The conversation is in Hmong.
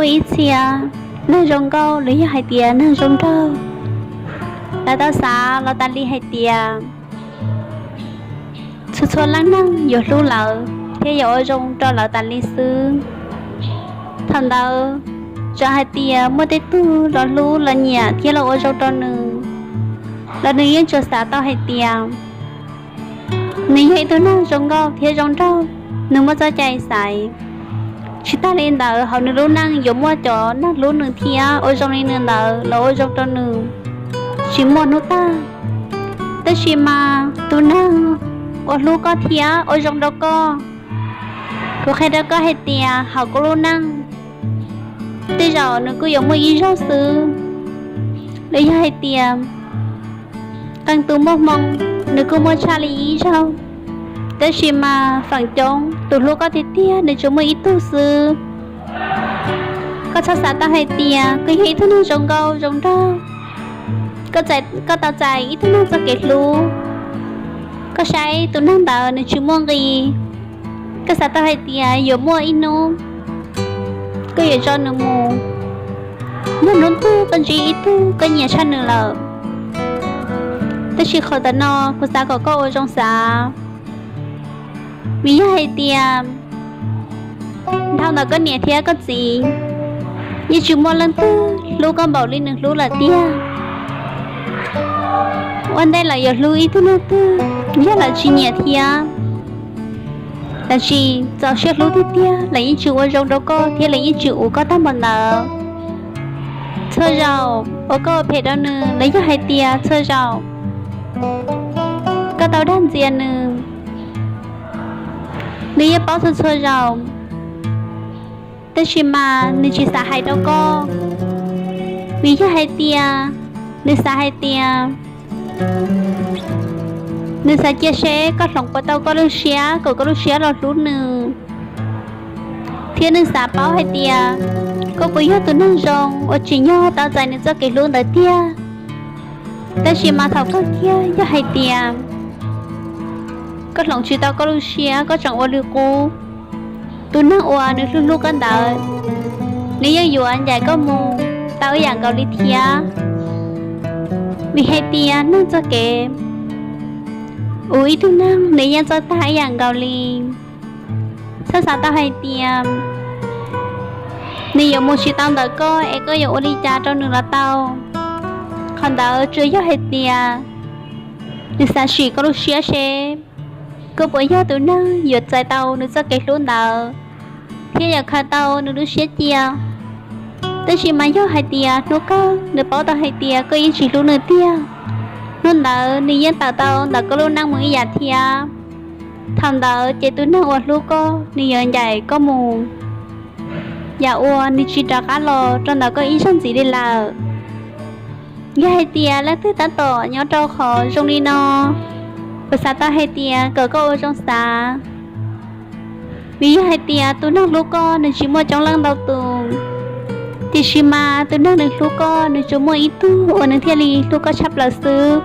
Muaj ib txhia neeg zoo nkauj los yog hais tias neeg zoo nraug, lawv tau xav los tas li hais tias txhua txhua leej neeg yuav hlub lawv thiab yuav ua zoo rau lawv tas li xwb. Thaum ntawd txawm hais tias muaj tej tug los hlub los nyiam thiab los ua zoo rau nws, los nws yeej tsuas xav tau hais tias nws yog ib tug neeg zoo nkauj thiab zoo nraug, nws muaj txoj cai xaiv. Tsis tas li ntawd hauv nws lub neej yuav muaj cov neeg hlub nws thiab ua zoo li nws ntawd los ua zoo rau nws tsis muaj hnub tag. Tab sis mas tus neeg uas hlub koj thiab ua zoo rau koj, kuv qhia rau koj hais tias hauv koj lub neej tej zaum nws kuj yuav muaj ib zaug xwb, los yog hais tias qee tus muaj hmoo nws kuj muaj tshaj li ib zaug. Tab sis mas feem coob tus hlub koj tiag tiag nws tsuas muaj ib tug xwb. Koj txhob xav tau hais tias koj yog ib tug neeg zoo nkauj zoo nraug, koj tau txais ib tug neeg txoj kev hlub, koj saib tus neeg ntawd nws tsis muaj nqis, koj xav tau hais tias yuav muaj ib hnub koj yuav tso nws mus, muaj hnub twg koj ntsib ib tug koj nyiam tshaj nws lawm. Tab sis qhov ntawm no kuv xav kom koj ua zoo xav, vim yog hais tias dhau ntawm koj niam thiab koj txiv yeej tsis muaj leej twg hlub koj npaum li nws hlub lawm tiag. Ua ntej lawv yuav hlub ib tug neeg twg, yog lawv tsis nyiam thiab lawv tsis txaus siab hlub tiag tiag, lawv yeej tsis ua zoo rau koj thiab lawv yeej tsis uv koj tag npaum ntawd. Txhua zaum uas koj ua phem rau nws los yog hais tias txhua zaum koj tau dag ntxias nws, nws yeej paub txhua txhua zaus, tab sis mas nws tsis xav hais rau koj. Vim yog hais tias nws xav hais tias nws xav cia seb koj hloov puas tau koj lub siab kom koj lub siab los hlub nws, thiab nws xav paub hais tias koj puas yog tus neeg zoo uas tsim nyog tau txais nws txoj kev hlub ntawd tiag. Tab sis mas thaum kawg kiag yog hais tias koj hloov tsis tau koj lub siab, koj tseem ua li qub, tus neeg uas nws hlub hlub koj ntawd nws yeej yuav ncaim koj mus tau ib yam nkaus li thiab. Vim hais tias neeg txoj kev uv ib tug neeg nws yeej txawj tag ib yam nkaus li. Txhob xav tau hais tias nws yuav mus tsis tau ntawm koj es koj yuav ua li cas rau nws los tau. Qhov ntawd tsuas yog hais tias nws xav sim koj lub siab seb koj puas yog tus neeg yuav txais tau nws txoj kev hlub ntawd thiab yuav khaws tau nws lub siab cia. Tab sis mas yog hais tias hnub kawg nws paub tau hais tias koj yeej tsis hlub nws tiag, hnub ntawd nws yeej tawm tau ntawm koj lub neej mus ib yam thiab. Thaum ntawd ces tus neeg uas hlub koj nws yuav ncaim koj mus yam uas nws tsis rov qab los rau ntawm koj ib zaug ntxiv li lawm. Yog hais tias leej twg tab tom nyob rau qhov zoo li no, kuv xav tau hais tias kom koj ua zoo xav. Vim yog hais tias tus neeg hlub koj nws tsis muaj coob leej ntau tus, tiam sis mas tus neeg nws hlub koj nws tsuas muaj ib tug uas nws thiaj li hlub koj tshaj plaws xwb.